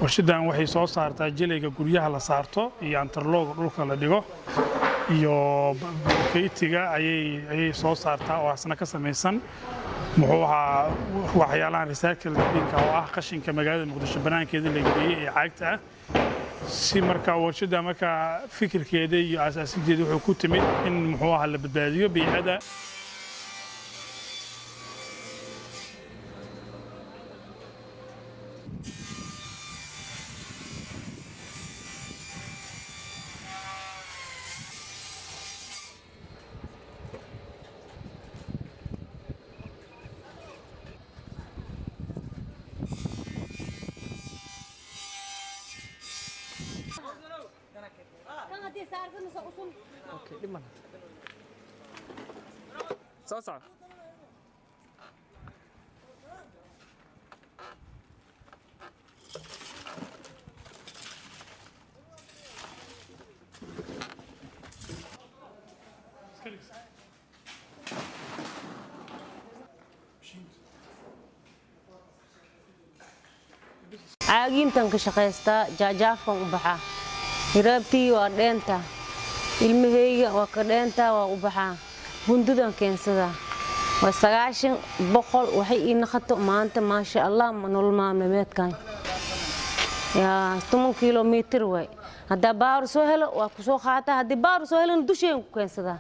Warshadan waxay soo saartaa jilayga guryaha la saarto iyo antarlooga dhulka la dhigo iyo bulkeetiga ayay soo saartaa, oo asna ka samaysan, muxuu ahaa, waxyaalahan recycle binka oo ah qashinka magaalada Muqdisho banaankeeda la geeyey ee caagta ah. Si markaa warshadda markaa fikirkeeda iyo asaasinteeda wuxuu ku timid in, muxuu ahaa, la badbaadiyo bii'ada. Kan haddii saarsanayso usun. Okay, dhib malaha. Soo soco. Caagiintan ka shaqaystaa, jaajaafkan u baxaa. Hiraabtii waa dheenta, ilmahayga waa ka dheentaa, waa u baxaa, bundudan keensadaa, waa 90, 100 waxay ii naqato maanta. Maasha Allah, nolol maalmeedkan yaa 10 kilomitir waay. Haddaa baawar soo helo waa kusoo qaataa, haddii baawar soo helona dusheen ku keensadaa.